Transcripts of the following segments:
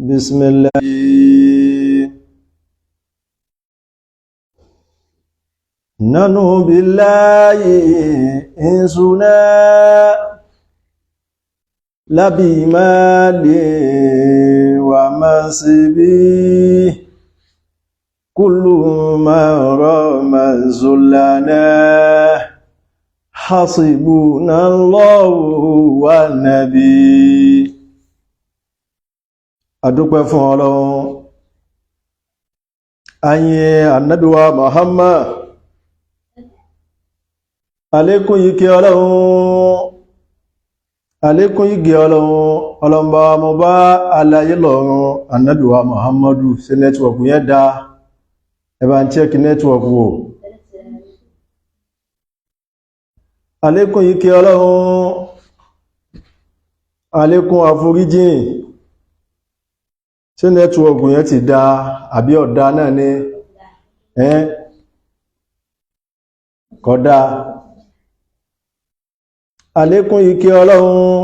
بسم الله. ننو بالله إنسنا لبمال ومنصبه، كل ما رام زلنا، حسبنا الله والنبي. Adúpẹ́ fún Ọlọ́run, ayin Ànábì wa Muhammad, àlékún ìkẹ́ Ọlọ́run, àlékún ìgẹ̀ Ọlọ́run, ọlọ́mbà mọ́ bá aláyé lọ́run Ànábì wa Muhammadu. Sí network yẹn dá? Ẹ bá ń check network wò. Àlékún ìkẹ́ Ọlọ́run, àlékún àforíjìn. Ṣé network yẹn ti dá àbí ọ̀dá náà ní ẹ́n kódà? Àlékún ìkẹ́ Ọlọ́run,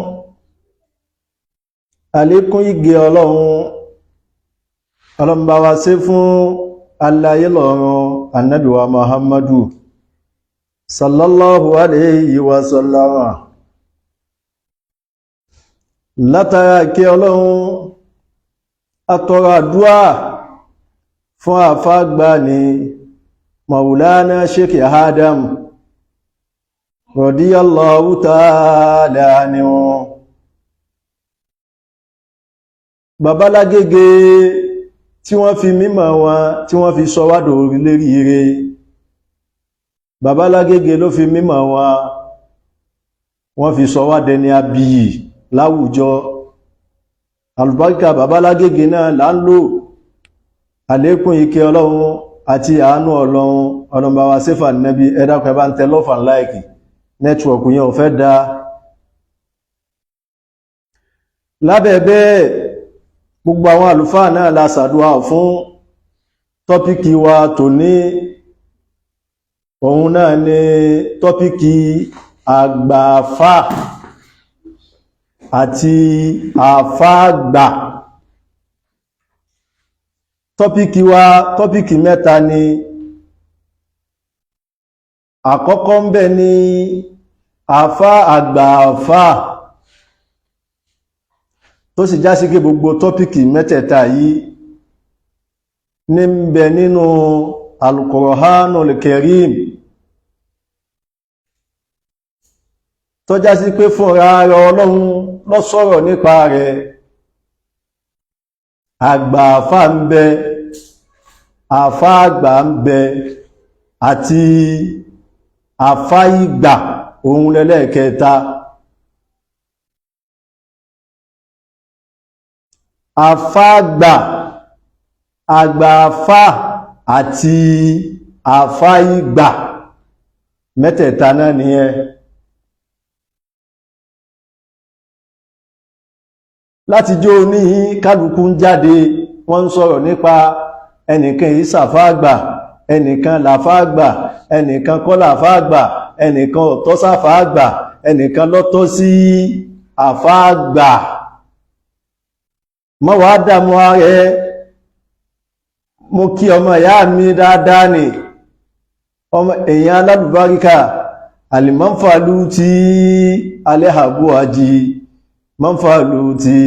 àlékún ìgẹ̀ Ọlọ́run, ọlọ́mbà wa ṣe fún aláyé lọ́run Ànábì wa Muhammadu sallallahu alayhi wa sallama. Látara ìkẹ́ Ọlọ́run, atọrọ àdúà fún àfágbà ní Maulana Sheikh Adam radiyallahu ta'ala anhu, babalágége tí wọ́n fi mímọ̀ wọn tí wọ́n fi sọ wádò lérí ire. Babalágége ló fi mímọ̀ wọn, wọ́n fi sọ wádẹni abiyì láwùjọ. Alùbáríkà babalágége náà là ń lò. Àlékún ìkẹ́ Ọlọ́run àti àánú Ọlọ́run, ọlọ́mbàwà sífà nẹ́bí. Ẹ̀dàkọ̀, ẹbá ń tẹ love and like. Network yẹn ò fẹ́ dá lábẹ́ bẹ́ẹ̀. Gbogbo àwọn àlùfáà náà la ṣàdúà fún. Topic wa tòní, òun náà ni topic àgbàfà àti àfáàgbà. Topic wa, topic mẹ́ta ni. Àkọ́kọ́ ń bẹ ní àfá àgbàfà, tó sì já sí kí gbogbo topic mẹ́tẹ̀ẹ̀ta yìí ní ń bẹ nínú Al-Qur'anul Karim, tó já sí pé fúnra rẹ̀ Ọlọ́run ló sọ̀rọ̀ nípa rẹ̀. Àgbàfà ń bẹ, àfá àgbà ń bẹ, àti àfá ìgbà, òun lẹ́lẹ́kẹta. Àfá àgbà, àgbàfà àti àfá ìgbà, mẹ́tẹ̀ẹ̀ta náà nìyẹn. Láti jó ní kálukú ń jáde, wọ́n ń sọ̀rọ̀ nípa ẹnìkan yìí sàfá àgbà, ẹnìkan làfá àgbà, ẹnìkan kọ́ làfá àgbà, ẹnìkan ò tọ́ sáfá àgbà, ẹnìkan ló tọ́ sí àfá àgbà. Mọ́ wàá dààmú ààrẹ. Mo kí ọmọ ìyá mi dáadáa ni, ọmọ èèyàn alálùbáríkà, alimọ́nfàlú tí alẹ́hàbú ají mọ́nfàlú tí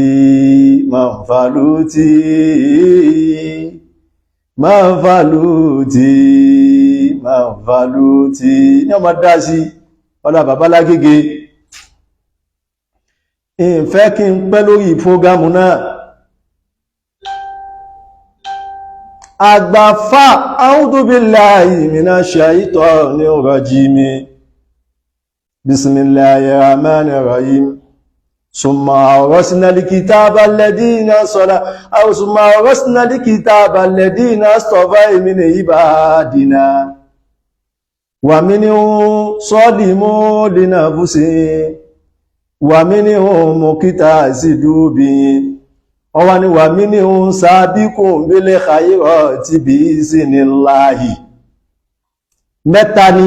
mọ́nfàlú tí mọ́nfàlú tí mọ́nfàlú tí ní ọmọ dá sí ọlá babalágége. Ìfẹ́ kí n pẹ́ lórí prógámù náà. Àgbàfà, a'udhu billahi minash shaitanir rajim, bismillahir rahmanir rahim. Summa awrasna al-kitaba alladhina sala aw summa awrasna al-kitaba alladhina istafayna min ibadina wa minhum zalimun li nafsihi wa minhum muqtasidun bihi. Ọwá ni wà mí ní ń sabiqun bil khayrati bi iznillahi. Mẹ́ta ni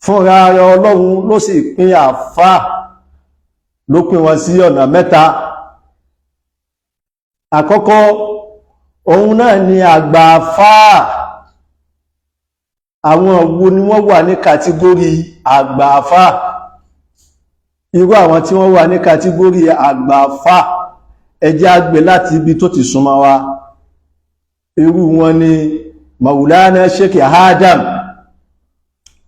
fúnra rẹ̀ Ọlọ́run ló sì pín àfá, ló pín wọn sí ọ̀nà mẹ́ta. Àkọ́kọ́ òun náà ni àgbààfáà. Àwọn wo ni wọ́n wà ní kàtígórì àgbààfáà? Irú àwọn tí wọ́n wà ní kàtígórì àgbààfáà, ẹ jẹ́ á gbé láti ibi tó ti súnmọ́ wa. Irú wọn ni Maulana Sheikh Adam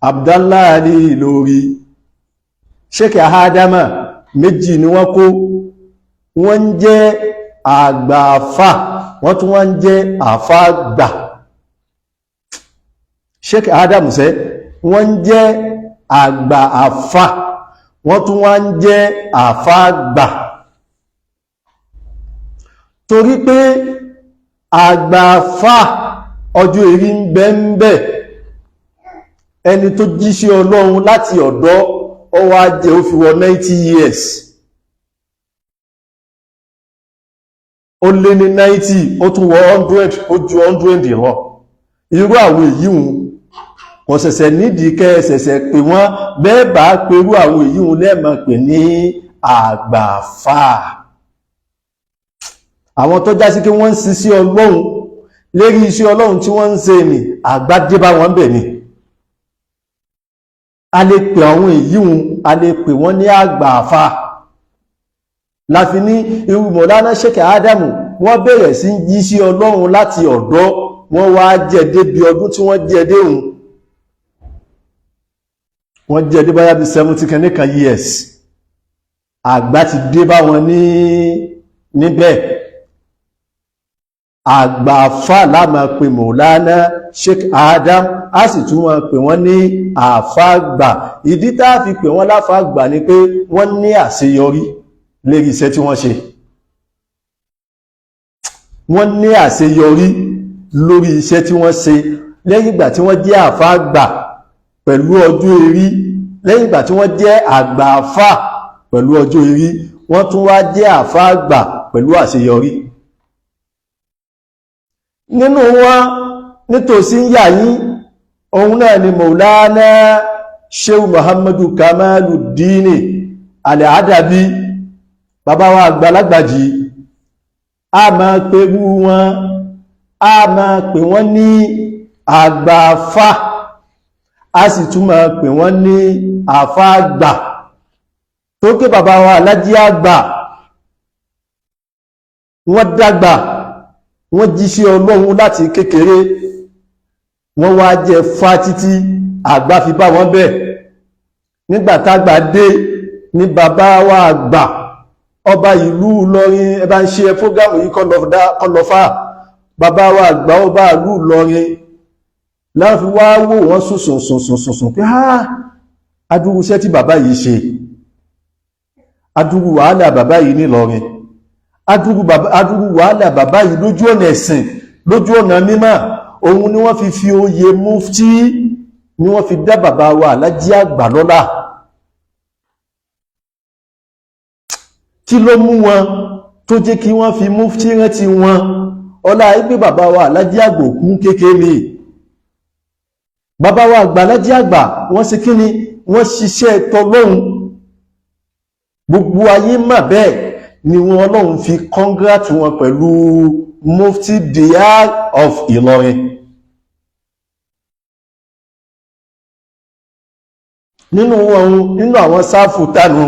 Abdallah Ali Ìlórí. Sheikh Adama méjì ni wọ́n kó, wọ́n ń jẹ́ àgbààfà, wọ́n tún wọ́n ń jẹ́ àfáàgbà. Sheikh Adam sẹ́, wọ́n ń jẹ́ àgbààfà, wọ́n tún wọ́n ń jẹ́ àfáàgbà, torí pé àgbààfà ọjọ́ èrí ń bẹ ń bẹ. Ẹni tó jíṣẹ́ Ọlọ́run láti ọ̀dọ́, ó wá jẹ́ ó fi wọ 90 years, ó lé ní 90, ó tún wọ 100, ó ju 100 lọ. Irú àwọn èyí hùn kò ṣẹ̀ṣẹ̀ nídìí kẹ́ ṣẹ̀ṣẹ̀ pè wọ́n. Bẹ́ẹ̀ bá perú àwọn èyí hùn lẹ́ẹ̀mọ̀ pè ní àgbààfà. Àwọn tó já sí kí wọ́n ń ṣiṣẹ́ Ọlọ́run, lérí iṣẹ́ Ọlọ́run tí wọ́n ń ṣe ní àgbádé bá wọn bẹ̀ ni. A lè pè àwọn èyí hùn, a lè pè wọ́n ní àgbààfà. Láfi ní irú Mọ̀lánà Sheikh Ádámù, wọ́n bẹ̀rẹ̀ sí jí sí Ọlọ́run láti ọ̀dọ́, wọ́n wá jẹ́ débi ọdún tí wọ́n jẹ́ déhùn, wọ́n jẹ́ dé báyá bí 70 kẹ́nìkan years. Àgbà ti dé bá wọn ní níbẹ̀. Àgbààfà láàmà pé Mọ̀lánà Sheikh Adam, a sì tún wọn pè wọ́n ní àfáàgbà. Ìdí tá fi pè wọ́n láfáàgbà ni pé wọ́n ní àṣeyọrí lérí iṣẹ́ tí wọ́n ṣe. Wọ́n ní àṣeyọrí lórí iṣẹ́ tí wọ́n ṣe lẹ́yìn ìgbà tí wọ́n jẹ́ àfáàgbà pẹ̀lú ọjọ́ erí, lẹ́yìn ìgbà tí wọ́n jẹ́ àgbààfà pẹ̀lú ọjọ́ erí, wọ́n tún wá jẹ́ àfáàgbà pẹ̀lú àṣeyọrí. Nínú wọn nítòsí ń yà yín, òun náà ni Maulana Sheikh Muhammadu Kamaluddin Al-Adabi, bàbá wa àgbàlagbàjì. A máa pẹ̀lú wọn, a máa pè wọ́n ní àgbààfà, a sì tún máa pè wọ́n ní àfáàgbà. Tó ké bàbá wa Alájí àgbà, wọ́n dàgbà, wọ́n jíṣẹ́ Ọlọ́run láti kékeré, wọ́n wá jẹ fá títí àgbà fi bá wọn bẹ́ẹ̀. Nígbàtàgbà dé ní bàbá wa àgbà ọba ìlú Ìlọrin, ẹ bá ń ṣe fógámù yìí kọlọfà. Bàbá wa àgbà ọba ìlú Ìlọrin láfi wá wò wọ́n sùnsùnsùnsùnsùn pé ha, adúrú iṣẹ́ tí bàbá yìí ṣe, adúrú wàhálà bàbá yìí nílọrin, adúrú wàhálà bàbá yìí lójú ọ̀nà ẹ̀sìn, lójú ọ̀nà mímọ́. Òun ni wọ́n fi fi oyè mufti ni wọ́n fi dá bàbá wa Alájí àgbà lọ́lá. Kí ló mú wọn tó jẹ́ kí wọ́n fi mufti rántí wọn? Ọlá ẹgbẹ́ bàbá wa Alájí àgbà òkú kékeré. Bàbá wa àgbà Alájí àgbà, wọ́n ṣe kí ni? Wọ́n ṣiṣẹ́ tọlọ́hun, gbogbo ayé mà bẹ́ẹ̀ ni wọn. Ọlọ́run fi congrat wọn pẹ̀lú Mufti Diyar of Ìlọrin. Nínú wọn, nínú àwọn sáfù tánu,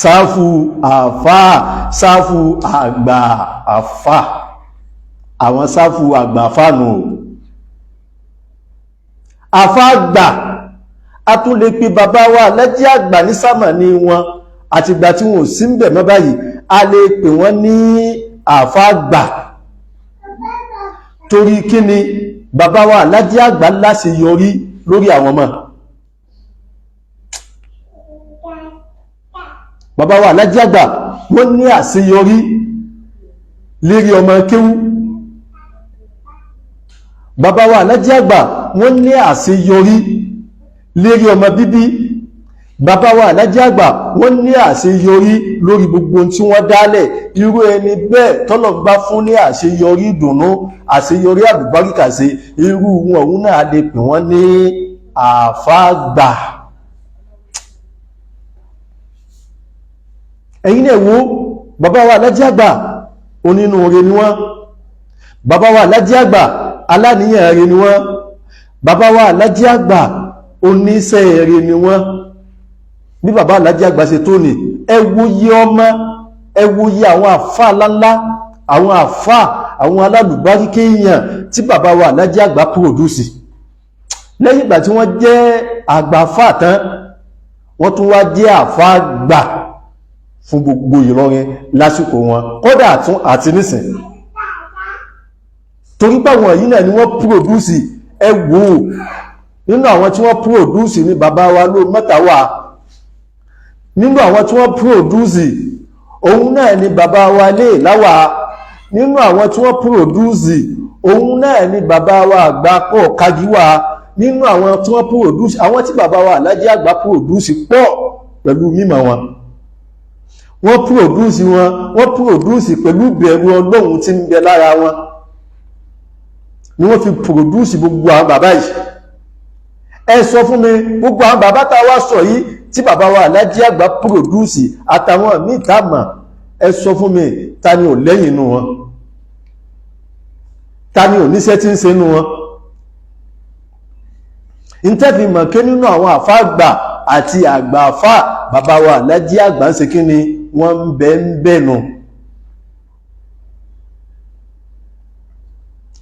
sáfù àfáà, sáfù àgbà àfáà, àwọn sáfù àgbà fáànù àfáàgbà. A tún lè pe bàbá wa Alájí àgbà ní sámà ní wọn, àtìgbà tí wọn ò sí ń bẹ̀ mọ́ báyìí, a lè pè wọ́n ní àfáàgbà. Torí kí ni? Bàbá wa Alájí àgbà láṣeyọrí lórí àwọn ọmọ. Bàbá wa Alájí àgbà, wọ́n ní àṣeyọrí lérí ọmọ kéwú. Bàbá wa Alájí àgbà, wọ́n ní àṣeyọrí lérí ọmọ bíbí. Bàbá wa Alájí àgbà, wọ́n ní àṣeyọrí lórí gbogbo tí wọ́n dálẹ̀. Irú ẹni bẹ́ẹ̀ tọ́lọ̀ bá fún ní àṣeyọrí ìdùnnú, àṣeyọrí àlùbáríkà ṣe, irú wọn òun náà lè pè wọ́n ní àfáàgbà. Ẹ̀yin náà wo bàbá wa Alájí àgbà, Onínúure ni wọ́n. Bàbá wa Alájí Àgbà, aláníyàn rere ni wọ́n. Bàbá wa Alájí Àgbà, oníṣẹ́ rere ni wọ́n. Bí bàbá Alájí Àgbà ṣe tó ní, ẹ wo iye ọmọ, ẹ wo iye àwọn àfáà ńláńlá, àwọn àfáà, àwọn alálùbáríkè èèyàn tí bàbá wa Alájí Àgbà pòròdúsì. Lẹ́yìn ìgbà tí wọ́n jẹ́ àgbà àfáà tán, wọ́n tún wá jẹ́ àfáà gbà fún gbogbo Ìlọrin lásìkò wọn, kódà tún àti nísìn, torí pé àwọn yìí náà ni wọ́n pòròdúsì. Ẹ wò ó, nínú àwọn tí wọ́n pòròdúsì ní bàbá wa ló mẹ́ta wà. Nínú àwọn tí wọ́n pòròdúsì, òun náà ni bàbá wa lè láwà. Nínú àwọn tí wọ́n pòròdúsì, òun náà ni bàbá wa àgbà pọ̀ kájíwá. Nínú àwọn tí wọ́n pòròdúsì, àwọn tí bàbá wa Alájí Àgbà pòròdúsì pọ̀ pẹ̀lú mímọ̀ wọn. Wọ́n pòròdúsì wọn, wọ́n pòròdúsì pẹ̀lú ìbẹ̀rù Ọlọ́run tí ń bẹ lára wọn ni wọ́n fi pòròdúsì gbogbo àwọn bàbá yìí. Ẹ sọ fún mi, gbogbo àwọn bàbá tá a wá sọ yìí tí bàbá wa Alájí Àgbà pòròdúsì àtàwọn míì tá a mọ̀, ẹ sọ fún mi, ta ni ò lẹ́yìn inú wọn? Ta ni ò níṣẹ́ tí ń ṣe inú wọn? Ìtẹ́fì mọ̀ ké nínú àwọn àfá àgbà àti àgbà àfá, bàbá wa Alájí Àgbà ń ṣe kí ni wọ́n ń bẹ ń bẹ̀nu.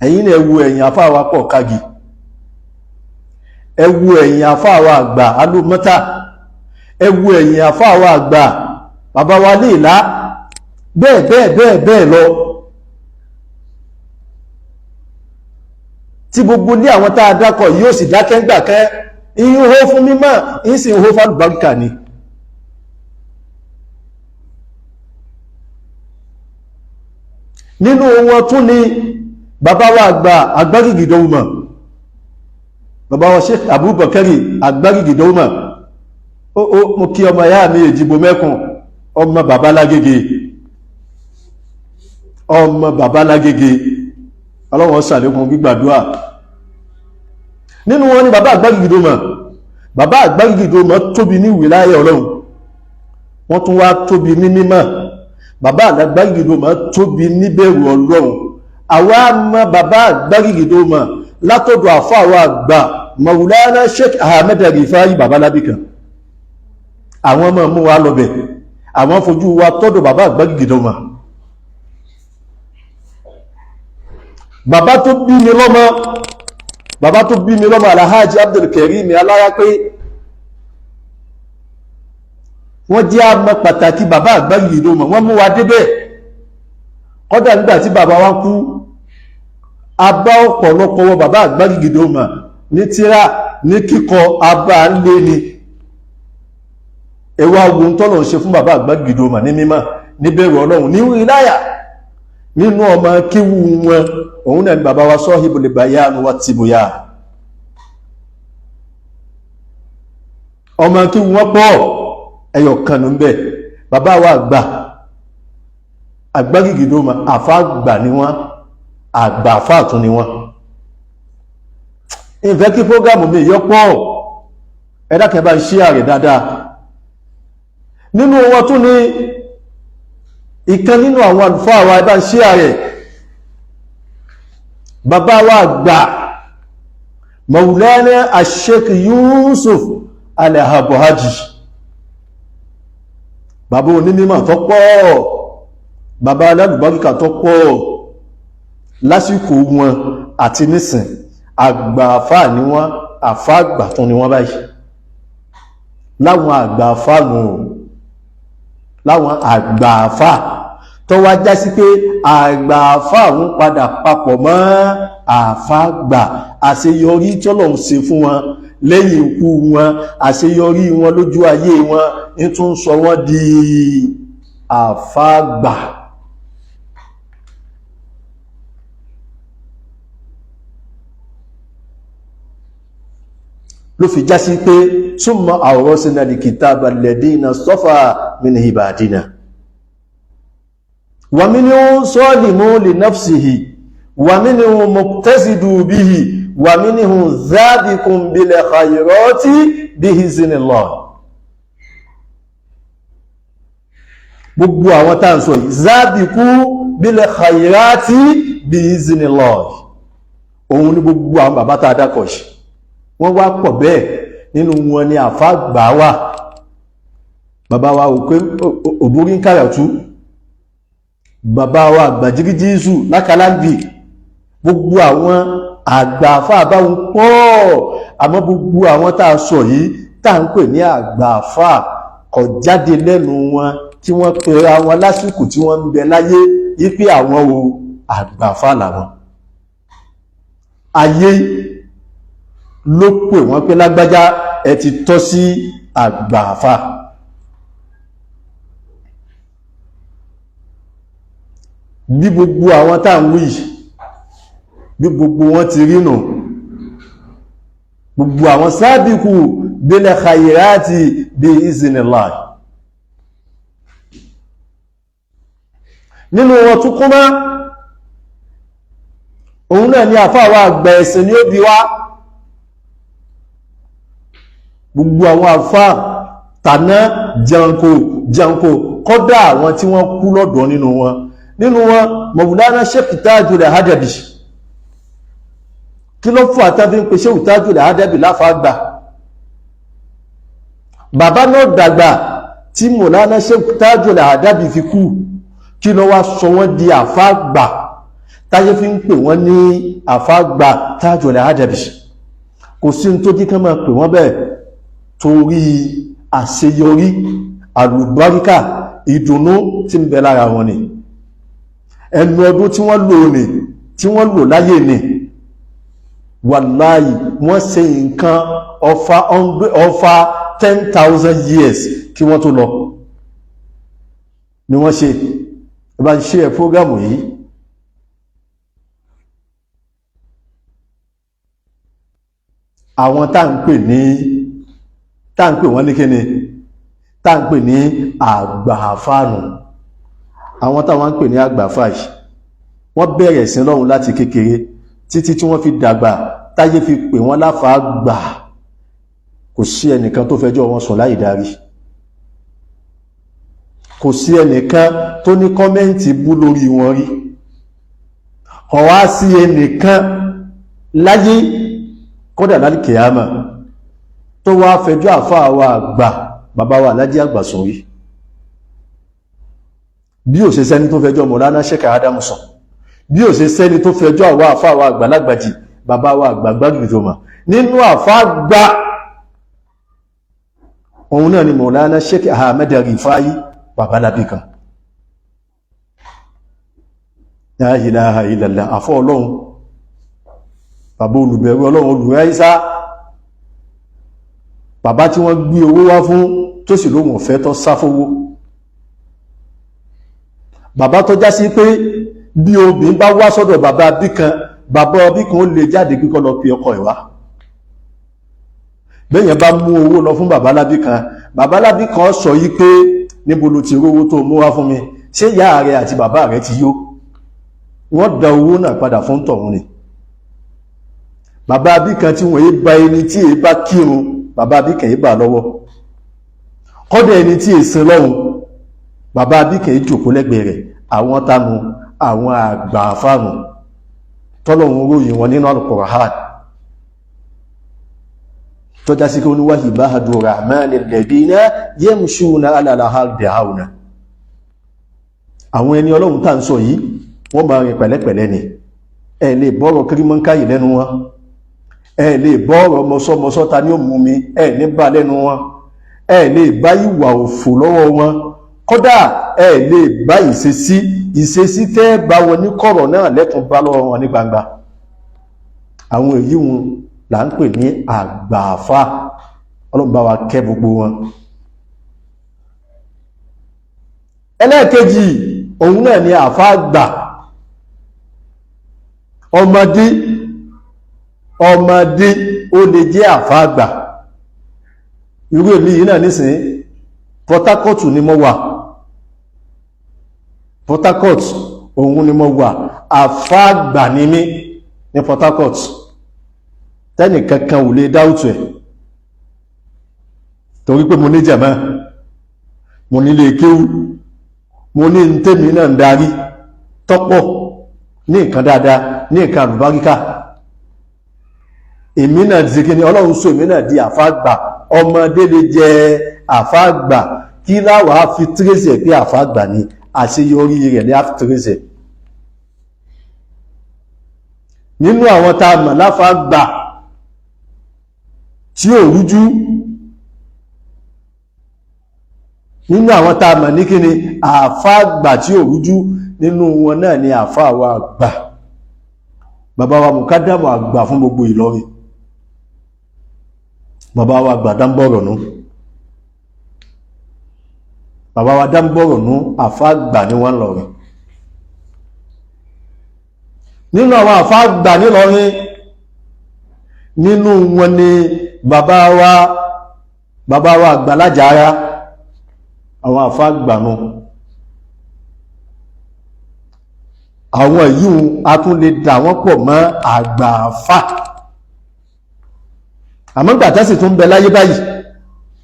Ẹ̀yin náà ẹ wo ẹ̀yìn àfá wa pọ̀ kági, ẹ wo ẹ̀yìn àfá wa àgbà alómọ́tà, ẹ wo ẹ̀yìn àfá wa àgbà bàbá wa léèlá, bẹ́ẹ̀ bẹ́ẹ̀ bẹ́ẹ̀ bẹ́ẹ̀ lọ. Tí gbogbo ní àwọn tá a dákọ̀ yóò sì dákẹ́ ńgbàkẹ́, ìyún hó fún mímọ̀, ìyún sì ń hó fálùbáríkà ni. Nínú wọn tún ni bàbá wa àgbà Agbárìgìdọ́wùmọ̀, bàbá wa Sheikh Abubakari Agbárìgìdọ́wùmọ̀. Ó mo kí ọmọ ìyá mi Èjìgbò mẹ́kùn, ọmọ bàbá Lágége, ọmọ bàbá Lágége, Ọlọ́run ṣàlékún gbígbàdúrà. Nínú wọn ni bàbá Agbárìgìdọ́mọ̀. Bàbá Agbárìgìdọ́mọ̀ tóbi ní wìláyà Ọlọ́run, wọ́n tún wá tóbi ní mímọ̀. Bàbá Agbárìgìdọ́mọ̀ tóbi níbẹ̀rù Ọlọ́run. Àwa mọ̀ bàbá Agbárìgìdọ́mọ̀ látọ̀dọ̀ àfáà wa àgbà Maulana Sheikh Ahmed Rifai bàbá Lábìkan. Àwọn ọmọ mú wa lọ́bẹ̀, àwọn fojú wa tọ́dọ̀ bàbá Agbárìgìdọ́mọ̀. Bàbá tó bí mi lọ́mọ, bàbá tó bí mi lọ́mọ Alhaji Abdulkarim Alárápé, wọ́n jẹ́ àmọ́ pàtàkì bàbá Agbárìgìdọ́mọ̀, wọ́n mú wa débẹ̀. Kọ́dà nígbà tí bàbá wa kú, a bá ọ̀pọ̀lọpọ̀ wọ bàbá Agbárìgìdọ́mọ̀ ní tíra ní kíkọ, abá ń lé ni. Ẹwà ogun tọ́lọ̀ ń ṣe fún bàbá Agbárìgìdọ́mọ̀ ní mímọ̀, níbẹ̀rù Ọlọ́run, ní wíláyà. Nínú ọmọ kíwú wọn, òun náà ni bàbá wa Sahibul Bayan wa Tibyan. Ọmọ kíwú wọn pọ̀, ẹyọ kan ló ń bẹ. Bàbá wa àgbà Agbárìgìdọ́mọ̀, àfá àgbà ni wọ́n, àgbà àfá àtún ni wọ́n. Ìfẹ́ kí prógámù mi yọ pọ̀, ẹ dákẹ́ bá ń ṣí ààrẹ dáadáa. Nínú wọn tún ni ìkan nínú àwọn àlùfáà wa, ẹ bá ń ṣí ààrẹ, bàbá wa àgbà Maulana Sheikh Yusuf Al-Habuhaji, bàbá onímọ̀ tó pọ̀, bàbá alálùbáríkà tó pọ̀ lásìkò wọn àti nísìn. Àgbà àfáà ni wọ́n, àfáà àgbà tún ni wọ́n báyìí. Láwọn àgbà àfáà nù, láwọn àgbà àfáà tó wá já sí pé àgbà àfáà ń padà papọ̀ mọ́ àfáà àgbà. Àṣeyọrí tí Ọlọ́run ṣe fún wọn lẹ́yìn ikú wọn, àṣeyọrí wọn lójú ayé wọn, ń tún sọ wọ́n di àfáà àgbà. Ló fi já sí pé súnmọ́ awrasna al-kitaba alladhina istafa min ibadina wa minhum zalimun li nafsihi wa minhum muqtasidun bihi wa minhum sabiqun bil khayrati bi'iznillah. Gbogbo àwọn tá ń sọ yìí, sabiqu bil khairati bi iznillah. Òun ní gbogbo àwọn bàbá tá a dákọ̀ yìí, wọ́n wá pọ̀ bẹ́ẹ̀. Nínú wọn ni àfáàgbà wà, bàbá wa òbórí ń kàràtú, bàbá wa àgbàjíríjísù lákàlágbì, gbogbo àwọn àgbààfà báwọn pọ̀. Àmọ́ gbogbo àwọn tá a sọ yìí tá à ń pè ní àgbààfà, kò jáde lẹ́nu wọn tí wọ́n pera wọn lásìkò tí wọ́n ń bẹ láyé yí pé àwọn o àgbààfà làwọn. Ayé ló pè wọ́n pé lágbájá, ẹ ti tọ́ sí àgbààfà. Bí gbogbo àwọn tá à ń wí, bí gbogbo wọn ti rí nù, gbogbo àwọn sábìkù bil khairati bí iznillah. Nínú wọn tún kún mọ́, òun náà ni àfáàwà àgbà ẹ̀sìn ní ó bí wá. Gbogbo àwọn àfáà tàná janko janko, kọ́dá àwọn tí wọ́n kú lọ́dọ̀ nínú wọn, nínú wọn Mawlana Sheikh Tajul Adabi. Kí ló fún àtàbí ń pe Sheikh Tajul Adabi láfàgbà? Bàbá náà dàgbà tí Mawlana Sheikh Tajul Adabi fi kú. Kí ló wá sọ wọ́n di àfàgbà táyé fi ń pè wọ́n ní àfàgbà Tajul Adabi? Kò sí ní tó jí kán máa pè wọ́n bẹ́ẹ̀, torí àṣeyọrí, àlùbáríkà, ìdùnnú tí ń bẹ lára wọn ni. Ẹnu ọdún tí wọ́n lò ní, tí wọ́n lò láyé ni, wàláyì, wọ́n ṣe nǹkan ọfà 10,000 years kí wọ́n tó lọ ni wọ́n ṣe. Ẹ bá ń ṣe ẹ̀ prógámù yìí. Àwọn tá ń pè ní, tá ń pè wọ́n ní kíni, tá ń pè ní àgbààfáànù. Àwọn táwọn ń pè ní àgbààfáà yìí, wọ́n bẹ̀rẹ̀ sí lọ́hun láti kékeré títí tí wọ́n fi dàgbà, táyé fi pè wọ́n láfàá gbà. Kò sí ẹnìkan tó fẹjọ́ wọn sùn láì darí, kò sí ẹnìkan tó ní kọ́mẹ́ǹtì bú lórí wọn rí, kò wá sí ẹnìkan láyé kódà láti kìámà tó wá fẹjọ́ àfáà wa àgbà, bàbá wa Alhaji àgbà sùn rí. Bí ò ṣe sẹ́ni tó fẹjọ́ Mọ̀lánà Sheikh Adamu sùn, bí ò ṣe sẹ́ni tó fẹjọ́ àwọn àfáà wa àgbà lágbàjì, bàbá wa àgbà gbàgbìjọmọ̀ nínú àfáà gbà, òun náà ni Mọ̀lánà Sheikh Ahmed Rifai, bàbá lábí kan. La ilaha illallah, àfọ́ ọlọ́run, bàbá olùbẹ̀rù ọlọ́run, olùráísá, bàbá tí wọ́n gbé owó wá fún tó sì lóhun ọ̀fẹ́ tó sáfówó, bàbá tó já sí pé bí obìnrin bá wá sọ́dọ̀ bàbá bí kan, bàbá bí kan ó lè jáde kíkọ́ lọ fi ọkọ ìwá. Bẹ́yẹn bá mú owó lọ fún bàbá lábí kan, bàbá lábí kan sọ yí pé níbo ló ti rówó tó mú wá fún mi? Ṣé ìyá rẹ àti bàbá rẹ ti yó? Wọ́n da owó náà padà fún tọ̀hún ni. Bàbá bí kan tí wọ́n yé ba ẹni tí èé bá kírun, bàbá bí kan yé bà lọ́wọ́, kọ́dẹ̀ ẹni tí èé sin lọ́hun, bàbá bí kan yé jòkó lẹ́gbẹ̀ẹ́ rẹ̀. Àwọn tánu àwọn àgbà fáànù tọ́lọ́hun ròyìn wọn nínú Al-Qur'an, tọ́já sí kí wọ́n ní wa ibadu rahmani alladhina yamshuna ala al-ardi hauna. Àwọn ẹni ọlọ́run tá ń sọ yìí, wọ́n máa rìn pẹ̀lẹ́pẹ̀lẹ́ ni. Ẹ lè bọ́rọ̀ kírímọ́ńkáyì lẹ́nu wọn, ẹ lè bọ́rọ̀ mọ́sọ́mọ́sọ́ ta ní òmú mi, ẹ ní bá lẹ́nu wọn, ẹ lè bá ìwà òfò lọ́wọ́ wọn, kódà ẹ lè bá ìṣesí ìṣesí tẹ́ bá wọn ní kọ̀rọ̀ náà lẹ́tùn bá lọ́wọ́ wọn ní gbangba. Àwọn èyí wọn là ń pè ní àgbààfà. Ọlọ́run bá wa kẹ́ gbogbo wọn. Ẹlẹ́ẹ̀kejì òun náà ni àfá àgbà. Ọmọdé, ọmọdé ó lè jẹ́ àfá àgbà. Irú èmi yìí náà nísìn, Port Harcourt ni mo wà, Port Harcourt òun ni mo wà, àfá àgbà ni mí ní Port Harcourt, tẹ́nì kankan ò lè dáútù ẹ̀, torí pé mo ní jàmá, mo nílé kéwú, mo ní tèmi náà ń darí. Tọ́pọ̀ ní nǹkan dáadáa, ní nǹkan àlùbáríkà. Èmi náà ti kí ni Ọlọ́run sọ èmi náà di àfáàgbà. Ọmọdé lè jẹ àfáàgbà. Kí láwàá fi tírèsì ẹ̀ pé àfáàgbà ni? Àṣeyọrí rẹ̀ ní àfi tírèsì ẹ̀. Nínú àwọn tá a mọ̀ láfáàgbà tí ò rújú, nínú àwọn tá a mọ̀ ní kíni àfáàgbà tí ò rújú, nínú wọn náà ni àfáà wa àgbà, bàbá wa mùkádàmù àgbà fún gbogbo Ìlọrin, bàbá wa àgbà Dáńbọ̀rọ̀nú. Bàbá wa Dáńbọ̀rọ̀nú, àfáàgbà ní wọ́n lọrin. Nínú àwọn àfáàgbà nílọrin, nínú wọn ni bàbá wa àgbà Lájàárá, àwọn àfáàgbà nù. Àwọn yíò a tún lè dà wọ́n pọ̀ mọ́ àgbààfà. Àmọ́ nígbà tán sì tún bẹ láyé báyìí,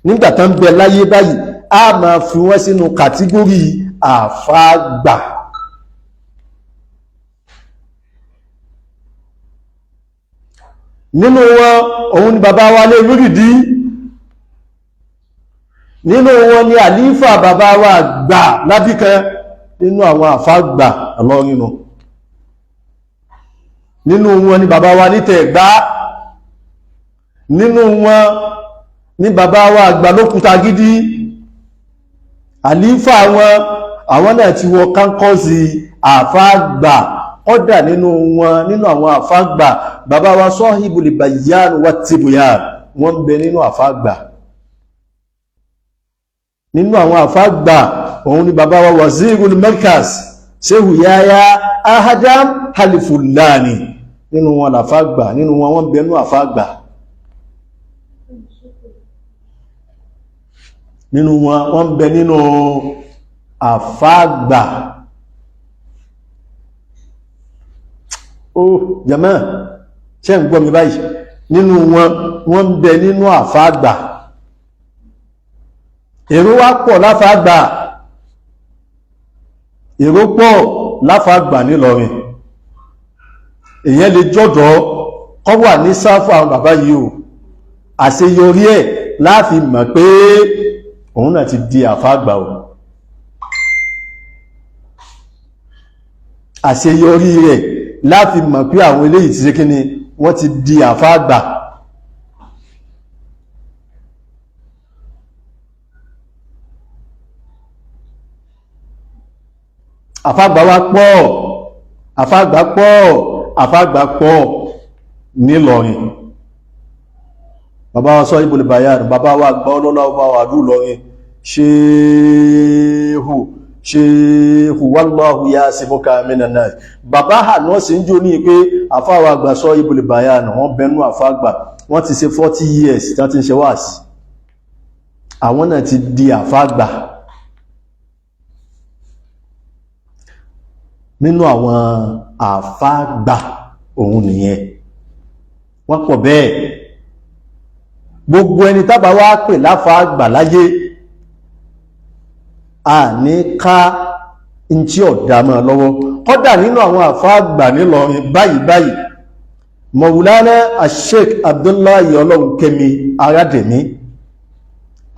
nígbà tán bẹ láyé báyìí, a máa fi wọ́n sínú kàtígórì àfáàgbà. Nínú wọn òun ni bàbá wa lé lórìdí. Nínú wọn ni àlífà bàbá wa àgbà Lábíkan, nínú àwọn àfáàgbà Ìlọrin nù. Nínú wọn ni bàbá wa nítẹ̀gbá. Nínú wọn ni bàbá wa àgbà Lókúta Gidi, àlífà wọn. Àwọn náà ti wọ kánkọ́sì àfáàgbà. Kọ́dà nínú wọn, nínú àwọn àfáàgbà, bàbá wa Sahibul Bayan wa Tibyan, wọ́n ń bẹ nínú àfáàgbà. Nínú àwọn àfáàgbà òun ni bàbá wa Wazirul Markaz, Shehu Yahya Ahadam Halifulani, nínú wọn làfáàgbà. Nínú wọn, wọ́n bẹ nínú àfáàgbà. Nínú wọn, wọ́n bẹ nínú àfáàgbà. Ó jàmá, ṣé ń gbọ́ mi báyìí? Nínú wọn, wọ́n bẹ nínú àfáàgbà. Èrò wá pọ̀ láfáàgbà, èrò pọ̀ láfáàgbà nílọrin. Èyàn lè jọ́dọ̀ kọ́ wà ní sáfù àwọn bàbá yìí o, àṣeyọrí ẹ̀ láàfin mọ̀ pé òun náà ti di àfáàgbà o. Àṣeyọrí rẹ̀ láàfin mọ̀ pé àwọn eléyìí ti ṣe kíni, wọ́n ti di àfáàgbà. Àfáàgbà wá pọ̀, àfáàgbà pọ̀, àfáàgbà pọ̀ nílọrin. Bàbá wa Sahibul Bayan, bàbá wa àgbà ọlọ́lá ọba wà lúlọrin, ṣéhù ṣéhù wallahu yasimuka minan nas. Bàbá àná sí ń jò ní pé àfáàwà àgbà Sahibul Bayan, wọ́n bẹnu àfáàgbà, wọ́n ti ṣe 40 years tí wọ́n ti ń ṣe wáàsí, àwọn náà ti di àfáàgbà. Nínú àwọn àfáàgbà òun nìyẹn, wọ́n pọ̀ bẹ́ẹ̀. Gbogbo ẹni tábà wá pè láfáàgbà láyé, a ní ká n tí ọ̀dà máa lọ́wọ́. Kọ́dà nínú àwọn àfáàgbà nílọrin báyìí báyìí, Mawulana Sheikh Abdullahi Ọlọ́runkẹ́mi Arádẹ̀mí,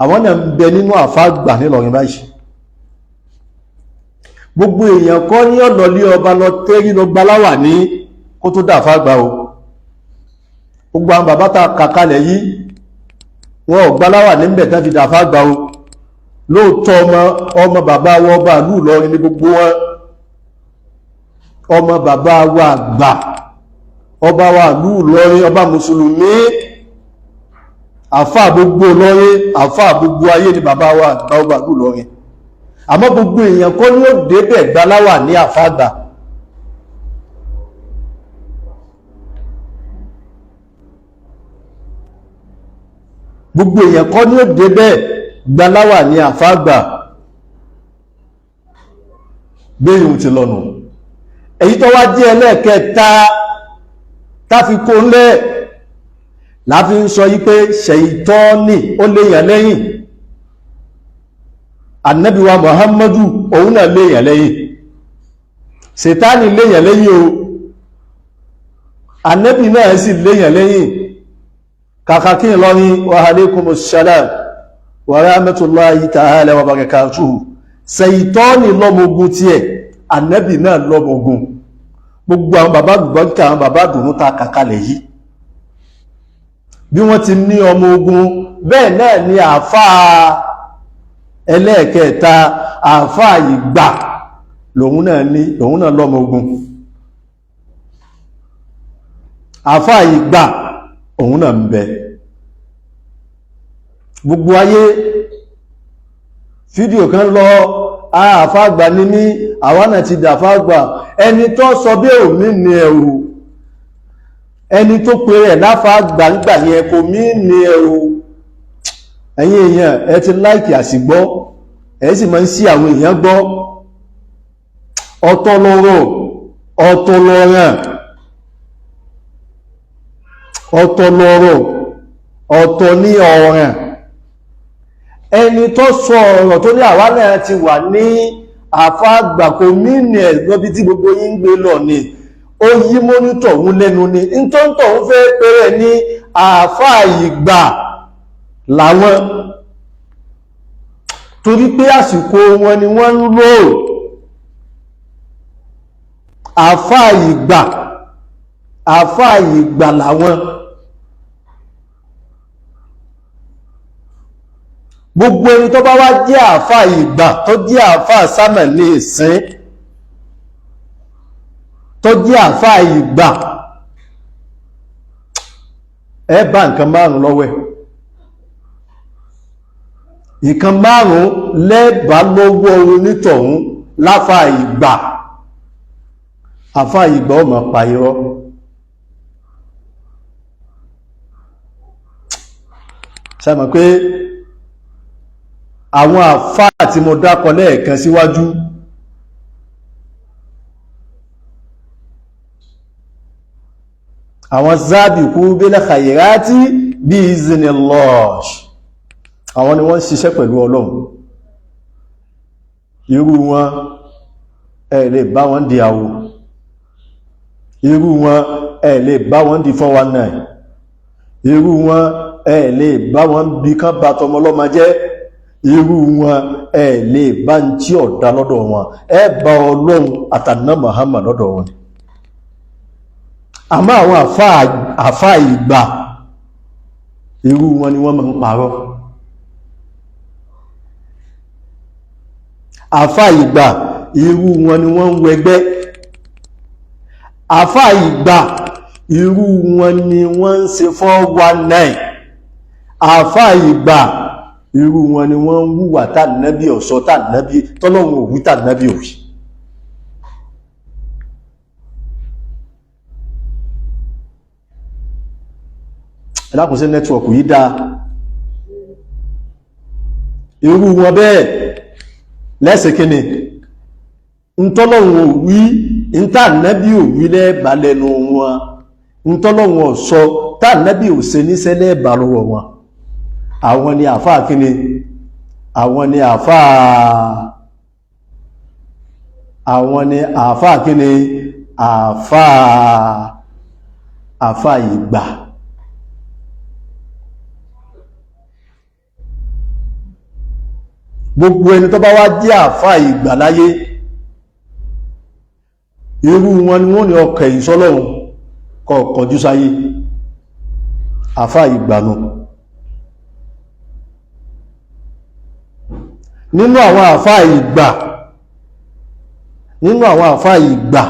àwọn náà ń bẹ nínú àfáàgbà nílọrin báyìí. Gbogbo èèyàn kọ́ ní ọ̀nà lé ọba lọ tẹ́rí lọ gbaláwà ní kó tó dà fáàgbà o. Gbogbo àwọn bàbá ta kàkalẹ̀ yìí, wọn ò gbaláwà níbẹ̀ tán fi dà fáàgbà o. Lóòótọ́ ọmọ bàbá wa ọba ìlú Ìlọrin ní gbogbo wọn, ọmọ bàbá wa àgbà ọba wa ìlú Ìlọrin, ọba mùsùlùmí, àfáà gbogbo Ìlọrin, àfáà gbogbo ayé ni bàbá wa àgbà ọba ìlú Ìlọrin. Àmọ́ gbogbo èèyàn kọ́ ní ó débẹ̀ gbaláwà ní àfáàgbà. Gbogbo èèyàn kọ́ ní ó débẹ̀ gbaláwà ní àfáàgbà. Gbéyìn ti lọ́nà. Èyí tó wá jẹ́ ẹlẹ́ẹ̀kẹta táfi kó ńlẹ̀ láfi ń sọ yí pé ṣẹ̀ìtọ́nì ó léèyàn lẹ́yìn, Ànábì wa Muhammadu òun náà léèyàn lẹ́yìn. Ṣètánì léyàn lẹ́yìn o, Ànábì náà sì léyàn lẹ́yìn. Kàkà kí n lọ ní wa alaikumus salam wa rahmatullahi ta'ala wa barakatuhu. Ṣètánì lọ́mọogun tiẹ̀, Ànábì náà lọ́mọogun. Gbogbo àwọn bàbá àlùbáríkà, àwọn bàbá àdùnnú ta kàkalẹ̀ yìí, bí wọ́n ti ní ọmọ ogun, bẹ́ẹ̀ náà ni àáfàá ẹlẹ́ẹ̀kẹta, àáfàá ìgbà, lòun náà ní, lòun náà lọ́mọ ogun. Àáfàá ìgbà òun náà ń bẹ. Gbogbo ayé, fídíò kan lọ, àáfàá àgbà ní mí, àwa náà ti dàfáà àgbà. Ẹni tó sọ bí òmí ni ẹ̀rù, ẹni tó pe rẹ̀ láfàá àgbà ńgbà yẹn kò mí ní ẹ̀rù. Ẹ̀yin èèyàn, ẹ ti láìkì àsìgbọ́, ẹ sì máa ń sí àwọn èèyàn gbọ́. Ọ̀tọ̀ lọ́rọ̀, ọ̀tọ̀ lọ́ràn, ọ̀tọ̀ lọ́rọ̀, ọ̀tọ̀ ní ọ̀ràn. Ẹni tó sọ ọ̀rọ̀ tó ní àwa náà ti wà ní àfáàgbà kò mí ní ẹ̀gbọ́n bí tí gbogbo yín ń gbé lọ ni ó yí mọ́nítọ̀ òun lẹ́nu ni ntọ́ntọ̀ ń fẹ́ pẹ́rẹ́ ní àáfàá ìgbà làwọn, torí pé àsìkò wọn ni wọ́n ń lò. Àáfàá ìgbà, àáfàá ìgbà làwọn. Gbogbo ẹni tó bá wá jẹ́ àáfàá ìgbà, tó jẹ́ àáfàá sámà ní ìsín, tó jẹ́ àáfàá ìgbà, ẹ bá nǹkan márùn lọ́wọ́ ẹ̀. Nǹkan márùn lẹ́bàá lọ́wọ́ onítọ̀hún láfàá ìgbà. Àáfàá ìgbà ó máa pa irọ́. Ṣé mọ̀ pé àwọn àfáà tí mo dákọ lẹ́ẹ̀kan síwájú, àwọn zábìkú bil khayrati bí iznillah, àwọn ni wọ́n ń ṣiṣẹ́ pẹ̀lú Ọlọ́run. Irú wọn, ẹ lè bá wọn di àwò. Irú wọn, ẹ lè bá wọn di 419. Irú wọn, ẹ lè bá wọn bí kán bá tọmọlọ́mọ jẹ́. Irú wọn, ẹ lè bá ń tí ọ̀dá lọ́dọ̀ wọn. Ẹ bá Ọlọ́run àtànà Muhammad lọ́dọ̀ wọn. Àmọ́ àwọn àfáà ìgbà, irú wọn ni wọ́n máa ń parọ́. Àfáà ìgbà, irú wọn ni wọ́n ń wẹgbẹ́. Àfáà ìgbà, irú wọn ni wọ́n ń ṣe 419. Àfáà ìgbà, irú wọn ni wọ́n ń wúwà tànàbí ọ̀sọ́, tànàbí tọ́lọ́run òwú, tànàbí òwì. Ẹlákùn, sí nẹ́tíwọ̀kù yìí dáa? Irú wọn bẹ́ẹ̀ lẹ́sẹ̀ kíni ntọ́lọ́run òwí, ntànàbí òwí lẹ́ẹ̀bà lẹ́nu wọn, ntọ́lọ́run ọ̀sọ́, tànàbí òṣè níṣẹ́ lẹ́ẹ̀bà lọ́wọ́ wọn. Àwọn ni àfáà kíni, àwọn ni àfáà, àwọn ni àfáà kíni, àfáà, àfáà ìgbà. Gbogbo ẹni tó bá wá jẹ́ àfáà ìgbà láyé, irú wọn ni wọ́n ní ọkẹ̀ ìsọ́lọ́run kọ kọjú sáyé. Àfáà ìgbà nù. Nínú àwọn àfáà ìgbà, nínú àwọn àfáà ìgbà,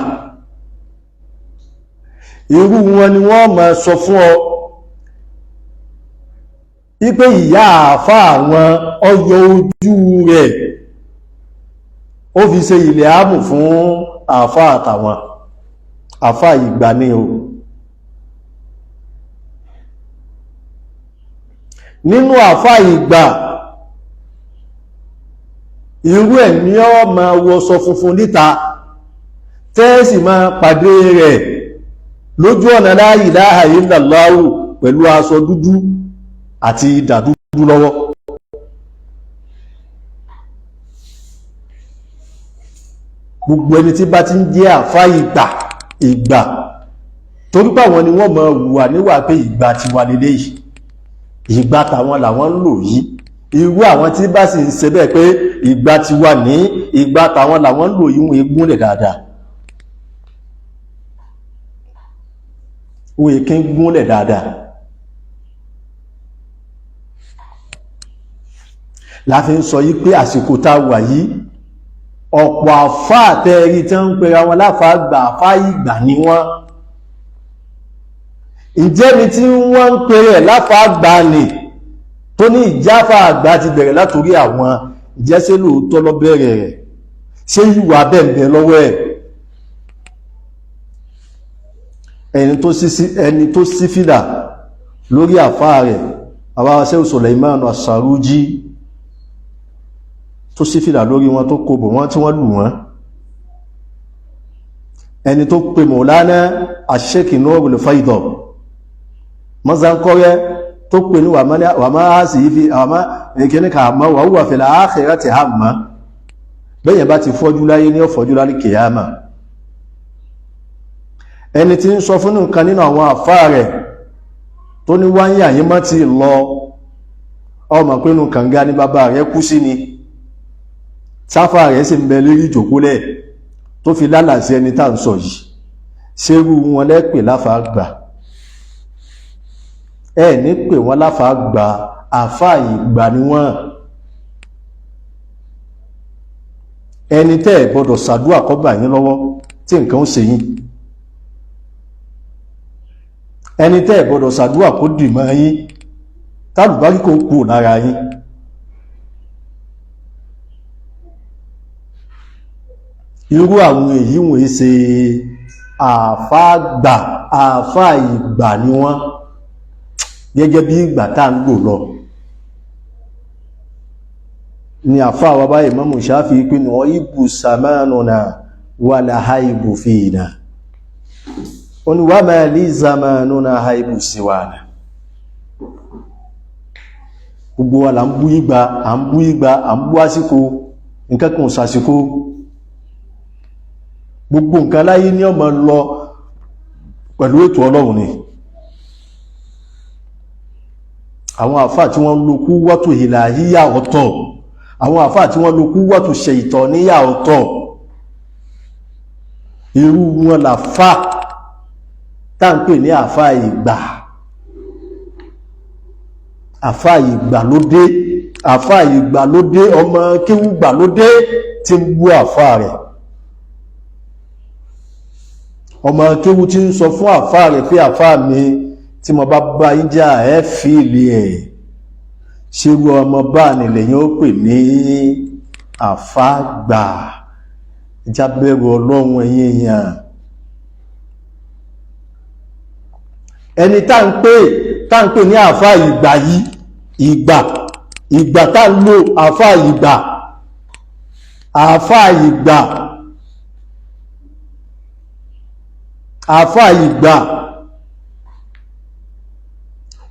irú wọn ni wọ́n máa sọ fún ọ wípé ìyá àfáà àwọn ọyọ ojú rẹ̀, ó fi ṣe ilẹ̀ ámù fún àfáà àtàwọn. Àfáà ìgbà ni o. Nínú àfáà ìgbà, irú ẹ̀ ní ọ máa wọṣọ funfun níta, tẹ́ẹ̀sì máa pàdé rẹ̀ lójú ọ̀nà la ilaha illallahu pẹ̀lú aṣọ dúdú àti ìdà dúdú lọ́wọ́. Gbogbo ẹni tí bá ti ń jẹ́ àfá ìgbà ìgbà, torí pé àwọn ni wọ́n mọ̀ wùwà níwà pé ìgbà ti wà lélẹ̀ yìí, ìgbà tàwọn làwọn ń lò yìí. Irú àwọn tí bá sì ń ṣe bẹ́ẹ̀ pé ìgbà ti wà ní ìgbà tàwọn làwọn ń lò yìí, wọ́n gúnlẹ̀ dáadáa, wọ́n èké gúnlẹ̀ dáadáa. La fi ń sọ yí pé àsìkò tá a wà yìí, ọ̀pọ̀ àfáà tẹ́ẹ̀rí tí ń pera wọn láfàá gbà, àfáà ìgbà ni wọ́n. Ìjẹ́ni tí wọ́n ń pèrè ẹ̀ láfàá gbà ní tó ní ìjáfà àgbà ti bẹ̀rẹ̀ látorí àwọn, ìjẹ́sẹ́ lóòótọ́ lọ bẹ̀rẹ̀ rẹ̀? Ṣé ìwà bẹ̀m̀bẹ̀ lọ́wọ́ ẹ̀? Ẹni tó sí fìlà lórí àfáà rẹ̀, àwọn Sheikh Suleiman As-Saruji, tó sí fìlà lórí wọn, tó kòbò wọn tí wọ́n lù wọ́n. Ẹni tó pe Maulana Sheikh Nurul Faidọ̀ mọ́sánkọ́rẹ́, tó pè ní wà máa sì fi àmá ìkíníkà àmọ́ wà wà fil akhirati àmọ́, bẹ́yẹn bá ti fọ́jú láyé ní ọ̀fọ́jú láyé kìyàmà. Ẹni tí ń sọ fún nǹkan nínú àwọn àfáà rẹ̀ tó ní wáyé àyí mọ́ ti lọ, ọmọ pé nù kànga ní bàbá rẹ̀ kú sí ni, sáfà rẹ̀ sì ń bẹ lérí ìjòkólẹ̀ tó fi lálàsí ẹni tá ń sọ yìí. Ṣerú wọn lẹ́pẹ̀ láfàá gbà? Ẹ ní pè wọ́n láfàá gbà, àfáà ìgbà ni wọ́n. Ẹni tẹ́ ẹ̀ gbọ́dọ̀ ṣàdúà kó bà yín lọ́wọ́ tí nǹkan ó ṣe yín, ẹni tẹ́ ẹ̀ gbọ́dọ̀ ṣàdúà kó dì mọ́ yín tálùbárí kò kú lára yín. Irú àwọn èyí wọ́n ṣe àfáà gbà, àfáà ìgbà ni wọ́n, gẹ́gẹ́ bí ìgbà tá ń lò lọ ni àfáà wa báyìí Imamu Shafi'i pé ní wọ́n ibù samanuna wala haibu fina, ó ní wa ma li zamanuna haibu siwana. Gbogbo wa là ń bú ìgbà, à ń bú ìgbà, à ń bú àsìkò, nǹkan kan sàsìkò, gbogbo nǹkan láyé ní ọmọ lọ pẹ̀lú ètò Ọlọ́run ni. Àwọn àfáà tí wọ́n lo kúwọ́tò ìlàhíyà ọ̀tọ̀, àwọn àfáà tí wọ́n lo kúwọ́tò ṣẹ̀ìtọ̀níyà ọ̀tọ̀, irú wọn làfá tá ń pè ní àfáà ìgbà. Àfáà ìgbà ló dé, àfáà ìgbà ló dé, ọmọ kéwú gbà ló dé tí ń bú àfáà rẹ̀, ọmọ kéwú tí ń sọ fún àfáà rẹ̀ pé àfáà mi, tí mo bá bá yín jà ẹ́ fìlì ẹ̀. Ṣerú ọmọ bá nílẹ̀ yín ó pè ní àfáàgbà? Jábẹ̀rù Ọlọ́run ẹ̀yin èèyàn. Ẹni tá ń pè ní àfáà ìgbà yìí, ìgbà ìgbà tá ń lò àfáà ìgbà, àfáà ìgbà, àfáà ìgbà,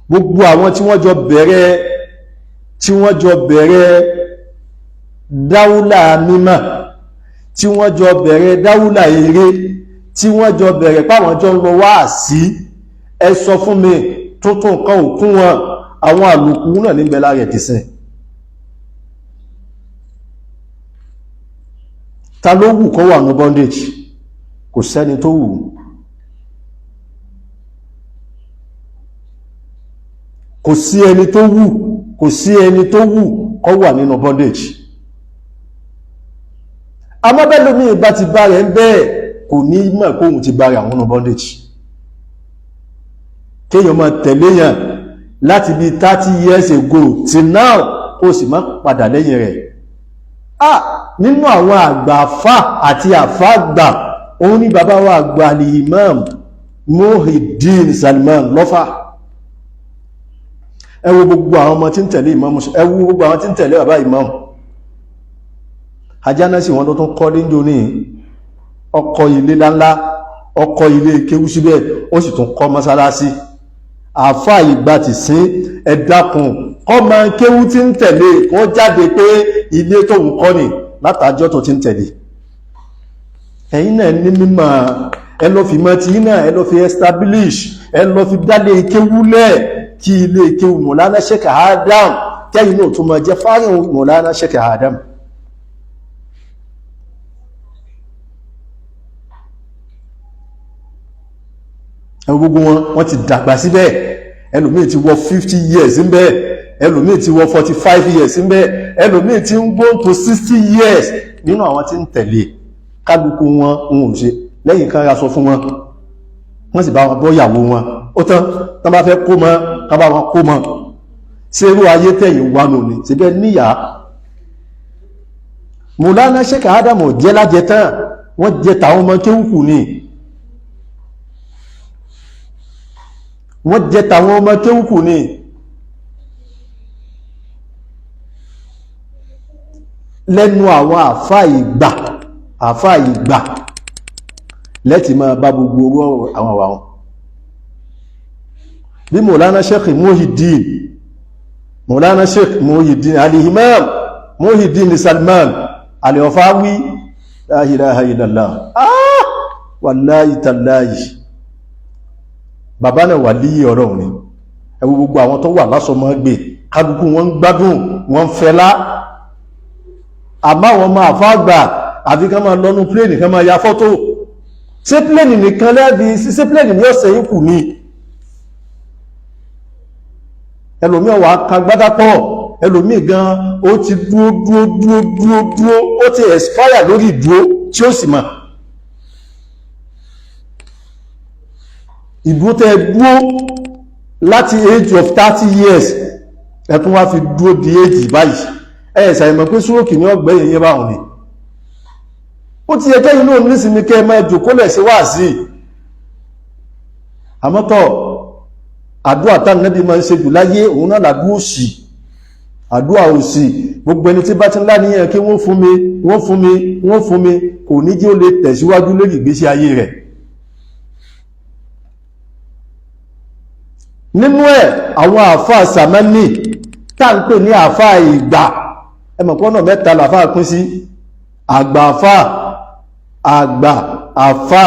gbogbo àwọn tí wọ́n jọ bẹ̀rẹ̀, tí wọ́n jọ bẹ̀rẹ̀ dáúlà mímọ̀, tí wọ́n jọ bẹ̀rẹ̀ dáúlà eré, tí wọ́n jọ bẹ̀rẹ̀ páwọn jọ ń lọ wá sí, ẹ sọ fún mi, tuntun kan ò kún wọn, àwọn àlòkù náà níbẹ̀ lára ẹ̀ dìsìn. Ta ló wù kó wà ní bondage? Kò sẹ́ni tó wù. Kò sí ẹni tó wù, kò sí ẹni tó wù kó wà nínú bondage. Amọ́bẹ́lómi ìbá ti bá rẹ̀ ń bẹ́ẹ̀, kò ní mọ̀ kóhun ti bá rẹ̀ àwọn nínú bondage. Kéèyàn máa tẹ̀lé yàn láti bí 30 years ago till now, kó sì má padà lẹ́yìn rẹ̀. Ah, nínú àwọn àgbà àfá àti àfá àgbà, òun ní bàbá wa àgbà ní Imam Muhyiddin Salman Lọ́fà. Ẹ wo gbogbo àwọn ọmọ tí ń tẹ̀lé Imam, ẹ wo gbogbo àwọn tí ń tẹ̀lé bàbá Imam. Ajánásì wọn tó tún kọ́ níjó ní ọkọ̀ ilé láńlá, ọkọ̀ ilé kéwú síbẹ̀, ó sì tún kọ́ mọ́sálásí. Àfá ìgbà ti sín, ẹ dákun, kọ́ máa kéwú tí ń tẹ̀lé kó jáde pé ilé tóun kọ́ ni látàjọ́ tó ti ń tẹ̀lé. Ẹ̀yin náà ní mímọ̀, ẹ lọ fi mọ́ tí náà, ẹ lọ fi establish, ẹ lọ fi dálé kéwúlẹ̀, kí ilé kéwú Mọ̀lánà Sheikh Adam, kẹ́yìn náà tún máa jẹ́ fárin Mọ̀lánà Sheikh Adam. Gbogbo wọn, wọ́n ti dàgbà síbẹ̀. Ẹlòmíì ti wọ 50 years ń bẹ, ẹlòmíì ti wọ 45 years ń bẹ, ẹlòmíì ti ń go to 60 years nínú àwọn tí ń tẹ̀lé. Kálukú wọn ń ò ṣe lẹ́yìn kan ra sọ fún wọn, wọ́n sì bá wọn bọ́yàwó wọn, ó tán. Tán bá fẹ́ kó mọ́, tán bá wọn kó mọ́. Ṣé irú ayé tẹ̀yìn wà nù ní síbẹ̀ níyà? Mọ̀lánà Sheikh Adam jẹ́ lájẹ tán, wọ́n jẹ tàwọn ọmọ kéwùkù ni, wọ́n jẹ tàwọn ọmọ kéwùkù ni. Lẹ́nu àwọn àfá ìgbà, àfá ìgbà lẹ́tì máa bá gbogbo owó àwọn àwọn bí Mọ̀lánà Sheikh Muhyiddin, Mọ̀lánà Sheikh Muhyiddin al-Imam Muhyiddin Salman al-Wafawi, la ilaha illallah, ah wallahi tallahi, bàbá náà wà líyí ọ̀rọ̀ ni. Ẹ wo gbogbo àwọn tó wà lásọmọ́ gbé, kálukú wọn ń gbádùn, wọn ń fẹlá. Àmọ́ àwọn ọmọ àfáàgbà, àfi kán máa lọ́nu pléènì, kán máa ya fọ́tò. Ṣé pléènì nìkan lẹ́bi? Ṣé pléènì ní ọ̀sẹ̀ yìí kù ni? Ẹlòmíì wà ká gbádá pọ̀, ẹlòmíì gan ó ti dúó dúó dúó dúó dúó, ó ti expire lórí ìdúó tí ó sì mọ̀ ìdúó tẹ́ dúó láti age of 30 years, ẹ tún wá fi dúó di age báyìí. Ẹ ṣàìmọ̀ pé súrókì ní ọgbẹ́ yẹn báwọn ni. Ó ti yẹ kẹ́yìn náà nísìnyí kẹ́ ẹ máa jòkólẹ̀ sí wáàsí. Àmọ́tọ̀ àdúrà tá nẹ́bí máa ń ṣe jù láyé, òun náà làdúrà òsì, àdúrà òsì. Gbogbo ẹni tí bá ti ń láníyàn kí wọ́n fún mi, wọ́n fún mi, wọ́n fún mi, kò ní jẹ́ ó lè tẹ̀síwájú lórí ìgbésí ayé rẹ̀. Nínú ẹ̀, àwọn àáfàá sàmánì tá ń pè ní àáfàá ìgbà, ẹmọ̀pọ̀nà mẹ́ta làfáà pín sí: àgbà àfáà, àgbà àfáà,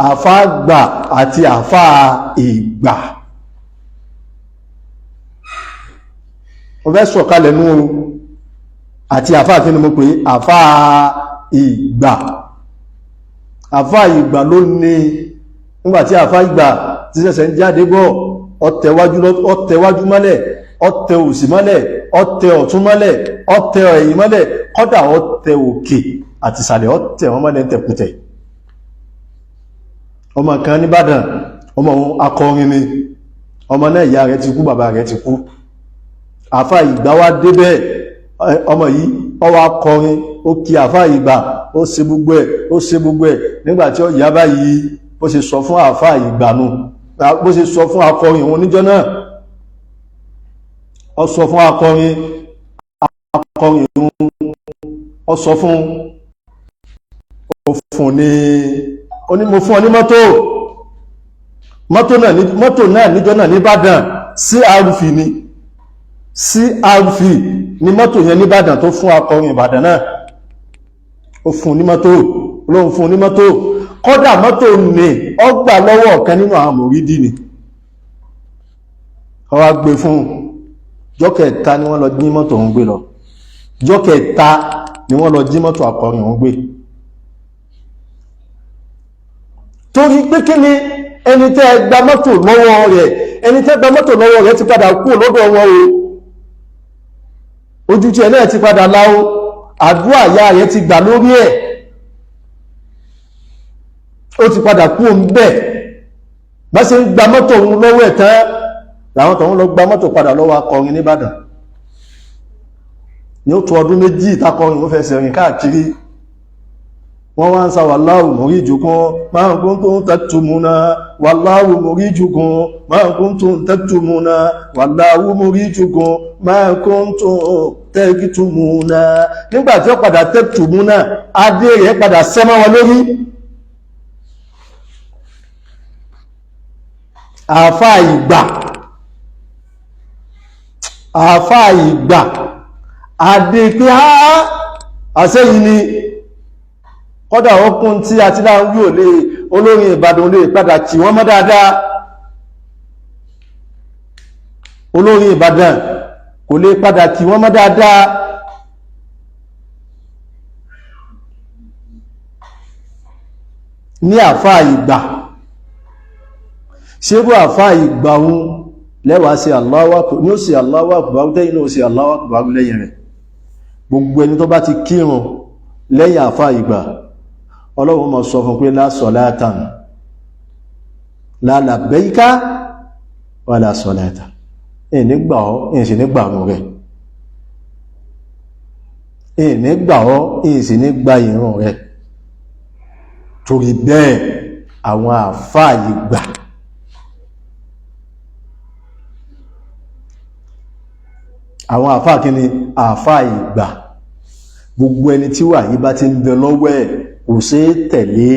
àfáà àgbà àti àfáà ìgbà. Mo fẹ́ sọ̀kalẹ̀ nú o. Àti àfáà kí ni mo pè? Àfáà ìgbà. Àfáà ìgbà ló ní, nígbàtí àfáà ìgbà tí ṣẹ̀ṣẹ̀ ń jáde bọ̀, ọ̀tẹ̀wájú mọ́lẹ̀, ọ̀tẹ̀ òsì mọ́lẹ̀, ọ̀tẹ̀ ọ̀tún mọ́lẹ̀, ọ̀tẹ̀ ẹ̀yìn mọ́lẹ̀, kọ́dà ọ̀tẹ̀ òkè àti ìsàlẹ̀, ọ̀tẹ̀ wọn mọ́lẹ̀ ń tẹ̀kùtẹ̀. Ọmọ kan nìbàdàn, ọmọ òun akọrin ni ọmọ náà. Ìyá rẹ̀ ti kú, bàbá rẹ̀ ti kú. Àfáà ìgbà wá débẹ̀, ọmọ yìí ó wá kọrin, ó kí àfáà ìgbà, ó ṣe gbogbo ẹ̀, ó ṣe gbogbo ẹ̀. Nígbàtí ó yá báyìí, bó ṣe sọ fún àfáà ìgbà nù, bó ṣe sọ fún akọrin òun níjọ́ náà, ó sọ fún akọrin, akọrin òun, ó sọ fún, ó fún ní, ó ní mo fún ọ ní mọ́tò. Mọ́tò náà níjọ́ náà nìbàdàn, CRV ni, CRV ní mọ́tò yẹn nìbàdàn tó fún akọrin Ìbàdàn náà. Ó fún ní mọ́tò, olóhun fún ní mọ́tò. Kọ́dà mọ́tò ní ọgbà lọ́wọ́ ọ̀kan nínú àwọn mòrídì ni ó wá gbé fún. Jọ́kẹta ni wọ́n lọ jí mọ́tò òun gbé lọ. Jọ́kẹta ni wọ́n lọ jí mọ́tò akọrin òun gbé. Torí pé kí ni? Ẹni tẹ́ gba mọ́tò lọ́wọ́ rẹ̀, ẹni tẹ́ gba mọ́tò lọ́wọ́ rẹ̀ ti padà kú lọ́dọ̀ wọn o. Ojú tí ẹ náà ti padà láó, àdúrà ìyá rẹ̀ ti gbà lórí ẹ̀, ó ti padà kú òun bẹ́ẹ̀. Bá ṣe ń gba mọ́tò òun lọ́wọ́ ẹ̀ tán, làwọn tọ̀hún lọ gba mọ́tò padà lọ́wọ́ akọrin nìbàdàn. Ní ó tó ọdún 2 ìtakọrin ó fẹsẹ̀ rìn káàkiri. Wọ́n wá ń sa wàláhù murijukum ma kuntum taktumuna, wàláhù murijukum ma kuntum taktumuna, wàláhù murijukum ma kuntum taktumuna. Nígbàtí ó padà taktumuna, adé rẹ̀ padà sẹ́mọ́ wọn lórí. Àfáà ìgbà, àfáà ìgbà, adé pé á àṣẹ́yìn ni. Kọ́dà ọkùn tí a ti láń wí ò lè olórin Ìbàdàn lè padà kì wọ́n mọ́ dáadáa. Olórin Ìbàdàn kò lè padà kì wọ́n mọ́ dáadáa. Ní àfáà ìgbà, ṣérú àfáà ìgbà ohun lẹ́wàá sí Allahu Akbar ní ó sì Allahu Akbar tẹ́yìn náà ó sì Allahu Akbar lẹ́yìn rẹ̀. Gbogbo ẹni tó bá ti kírun lẹ́yìn àfáà ìgbà, Ọlọ́run máa sọ fún pé la salatan la labbaika wala salata, ìnígbà ọ́ ìsì nígbà àrùn rẹ̀, ìnígbà ọ́ ìsì nígbà ìrun rẹ̀. Torí bẹ́ẹ̀ àwọn àfáà ìgbà àwọn àfáà kí ni àfáà ìgbà, gbogbo ẹni tí wà yí bá ti ń bẹ lọ́wọ́ ẹ̀ kò ṣe é tẹ̀lé.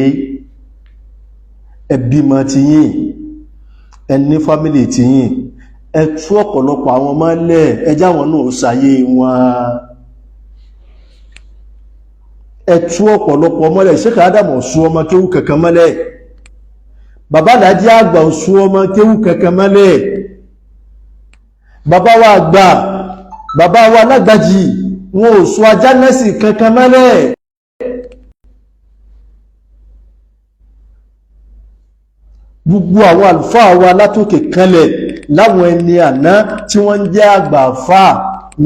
Ẹbí mọ́ ti yìn, ẹni fámílì ti yìn, ẹ tú ọ̀pọ̀lọpọ̀ àwọn ọmọ lẹ̀, ẹjá wọn náà ṣayé wọn. Ẹ tú ọ̀pọ̀lọpọ̀ mọ́lẹ̀. Ṣé Ádámù sú ọmọ kéwú kankan mọ́lẹ̀? Bàbá Àlájì àgbà sú ọmọ kéwú kankan mọ́lẹ̀. Bàbá wa àgbà, bàbá wa lágbàjì, wọn ò sú ajá nẹ́sì kankan mọ́lẹ̀. Gbogbo àwọn àlùfáà wa látòkè kanlẹ̀ láwọn ẹni àná tí wọ́n ń jẹ́ àgbà àfáà,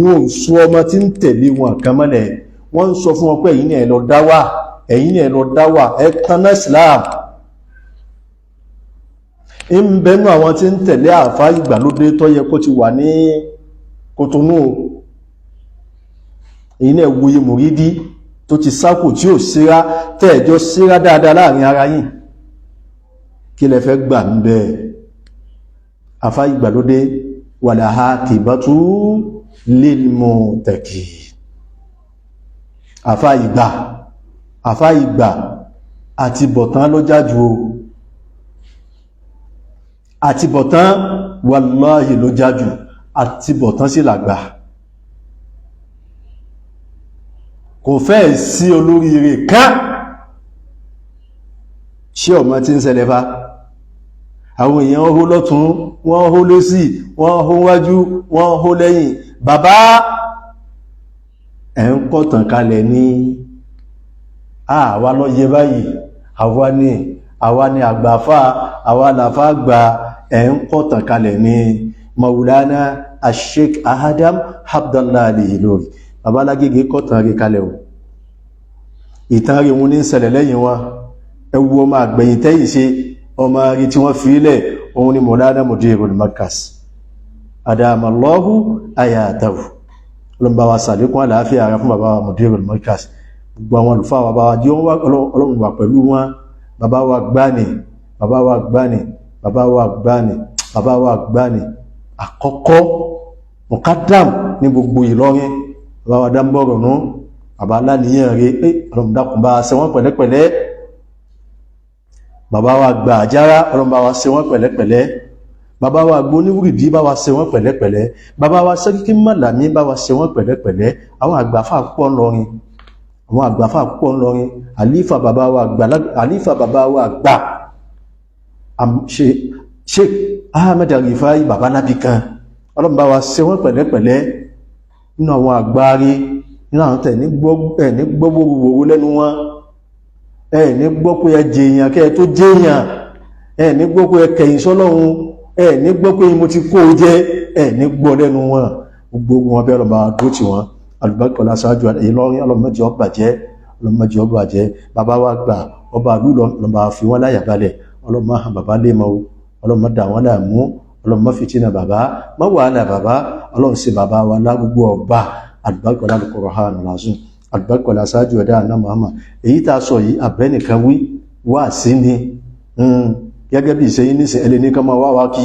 wọn ò sú ọmọ tí ń tẹ̀lé wọn kan mọ́lẹ̀. Wọ́n ń sọ fún wọn pé ẹ̀yin ni ẹ lọ dá wà, ẹ̀yin ni ẹ lọ dá wà, ẹ tanná Islam. Ń bẹnu àwọn tí ń tẹ̀lé àfáà ìgbàlódé tó yẹ kó ti wà ní Kòtónú. Èyí náà wòye mùrídí tó ti sákò tí ò síra, tẹ́ẹ̀jọ síra dáadáa láàrin ara yín. Kí lẹ fẹ́ gbà ń bẹ àfáà ìgbàlódé? Wàlàhà kìbátú lílmù tẹ̀kì. Àfáà ìgbà, àfáà ìgbà àti bọ̀tán ló jájú o, àti bọ̀tán wàláhì ló jájú, àti bọ̀tán sí làgbà. Kò fẹ́ sí olóríire kan. Ṣé ọmọ tí ń ṣẹlẹ̀ fa àwọn èèyàn hó lọ́tún, wọ́n hó lósì, wọ́n hó wájú, wọ́n hó lẹ́yìn. Bàbá ẹ̀ ń kọ̀tàn kalẹ̀ ní àwa lọ yẹ báyìí, àwa ni, àwa ni àgbàfà, àwa làfà gbà. Ẹ̀ ń kọ̀tàn kalẹ̀ ní Maulana Sheikh Adam Abdallah Al-Ilory. Bàbá Lágége kọ̀tàn rí kalẹ̀ o. Ìtàn rí wọn ní ṣẹlẹ̀ lẹ́yìn wọn. Ẹwu ọmọ àgbẹ̀yìn tẹ́yìn ṣe ọmọ rí tí wọ́n fi ilẹ̀, òun ni Maulana Mudirul Markaz Adamallahu ayatahu. Ọlọ́mbà wa sàlékún àlàáfíà ara fún bàbá wa Mudirul Markaz, gbogbo àwọn àlùfáà wa, bàbá wa jí Ọlọ́run wà pẹ̀lú wọn. Bàbá wa gbani, bàbá wa gbani, bàbá wa gbani, bàbá wa gbani àkọ́kọ́ mukadam ní gbogbo Ìlọrin, bàbá wa dámbọ̀rọ̀ nù, bàbá aláníyàn rí pé Ọlọ́run dákun bá ṣe wọ́n pẹ̀lẹ́pẹ̀lẹ́. Bàbá wa gba àjára, Ọlọ́run bá wa ṣe wọ́n pẹ̀lẹ́pẹ̀lẹ́. Bàbá wa gbó níwúrìdí, bá wa ṣe wọ́n pẹ̀lẹ́pẹ̀lẹ́. Bàbá wa Sẹ́ríkí Màlàmí, bá wa ṣe wọ́n pẹ̀lẹ́pẹ̀lẹ́. Àwọn àgbàfà púpọ̀ ńlọrin, àwọn àgbàfà púpọ̀ ńlọrin. Àlífà bàbá wa àgbà, àlífà bàbá wa àgbà Sheikh Ahmed Rifai, bàbá lábí kan, Ọlọ́run bá wa ṣe wọ́n pẹ̀lẹ́pẹ̀lẹ́. Nínú àwọn àgbáre, nínú àwọn tẹ̀ ní gbọ́ wòrúwòrú lẹ́nu wọn, ẹ ní gbọ́ pé ẹ jèèyàn kẹ́ ẹ tó jèèyàn, ẹ ní gbọ́ pé ẹ kẹ̀yìn sọ́lọ́run, ẹ ní gbọ́ pé mo ti kó o jẹ, ẹ ní gbọ́ lẹ́nu wọn. Gbogbo wọn bẹ́ẹ̀ lọ́ba dúró tì wọ́n. Alùbáríkọ̀lá ṣáájú Ìlọrin, ọlọ́mọdé ọbàjẹ́, ọlọ́mọdé ọbàjẹ́. Bàbá wa gbà ọba àlú lọ́ba fi wọ́n láyà balẹ̀. Ọlọ́mọ hàn bàbá lé mọ́ o, ọlọ́mọ dà wọ́n láàmú, ọlọ́mọ fìtínà bàbá má wàhálà bàbá. Ọlọ́run sí bàbá wa lágbogbo ọba. Alùbáríkọ̀lá Al-Qur'an al-Azim, alùbáríkọ̀lá ṣáájú ẹ̀dá àná Muhammad. Èyí tá a sọ yìí abẹ́nìkan wí wá sí ni. Gẹ́gẹ́ bí ìṣẹ́yìn nísìn ẹlẹ́ ní kán máa wá wá kí,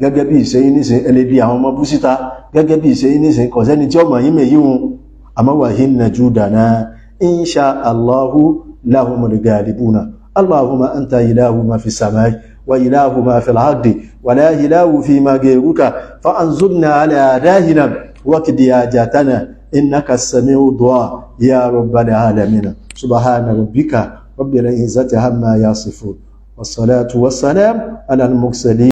gẹ́gẹ́ bí ìṣẹ́yìn nísìn ẹlẹ́ bí àwọn ọmọ bú síta, gẹ́gẹ́ bí ìṣẹ́yìn nísìn kọ̀sẹ́ni tí ọmọ yìí mẹ́yí wọn. Àmọ́ wa hinna judana insha Allahu lahumul galibuna. Allahumma anta ilahu ma fi samai wa ilahu ma fil ardi wa la ilahu fi ma ghayruka fa anzurna ala dahina waqdi hajatana innaka as-sami'u du'a ya rabbal alamin. Subhana rabbika Rabbil izzati amma yasifun. Wassalatu wassalamu ala al-mursalin.